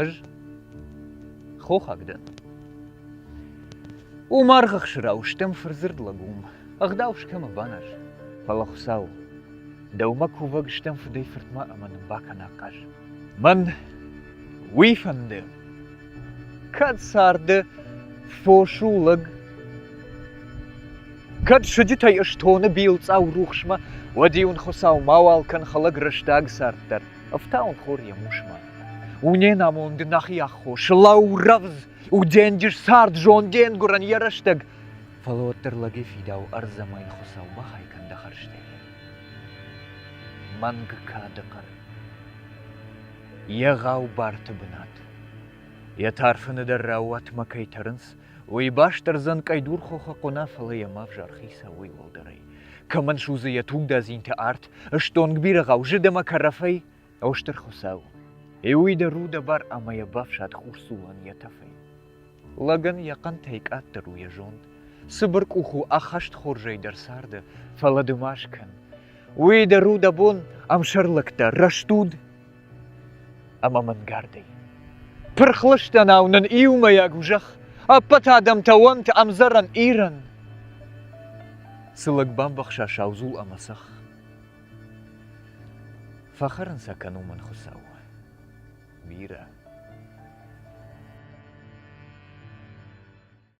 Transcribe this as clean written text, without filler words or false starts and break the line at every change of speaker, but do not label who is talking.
Ӕз хохаг дӕн. У маргъы хсырау стӕм фырдзырд лӕг уым, ӕгъдау скӕмӕ баназ. Фӕлӕ Хуыцау, дӕумӕ кувӕг стӕм фыдӕй фыртмӕ ӕмӕ нын бакӕн ахъаз. Мӕн уый фӕнды, кӕд царды фос у лӕг, кӕд сыджытӕй ыстоны билцъау рухсмӕ, уӕд-иу ын Хуыцау мауал кӕн хӕлӕг рӕстаг цард дӕр, ӕфтауын хор йӕ мусмӕ. У не намонд нӕхи аххос, лӕуу рӕвдз, у денджыз цард зонденгуырӕн йӕ рӕстӕг, фӕлӕ уӕддӕр лӕги фидау ӕрдз ӕмӕ йын Хуыцау бахай кӕн дӕ хӕрзтӕй. Мӕнг кады хъӕр. Егъау барты бынат. Йӕ тарфыны дӕр раууатмӕ кӕй тӕрынц, уый баст ӕрдзӕн къӕйдур хохы хъуына, фӕлӕ йӕ ма взар хицау уый уӕлдӕрӕй. Кӕмӕн судзы йӕ тугдадзинты арт, стонг бирӕгъау зыд ӕмӕ кӕрӕфӕй, О стыр Хуыцау, уый дӕр у дӕ бар ӕмӕ йӕ бафсад хурцулӕн йӕ тӕфӕй. Лӕгӕн йӕ хъӕнтӕй къаддӕр у йӕ зонд. Цыбыр къух у ӕххӕст хорзӕй дӕр царды, фӕлӕ ды ма скӕн. Уый дӕр у дӕ бон ӕмсӕр лӕгтӕ, рӕстуд ӕмӕ мӕнгардӕй. Пырх лыстӕнау нын иумӕйаг у зӕхх, ӕппӕт адӕмтӕ уӕнт ӕмдзӕрӕн Ирӕн. Цы лӕг бамбӕхса сау дзул ӕмӕ цӕхх? Фӕхӕрын сӕ кӕн уымӕн Хуыцау. Бирӕ.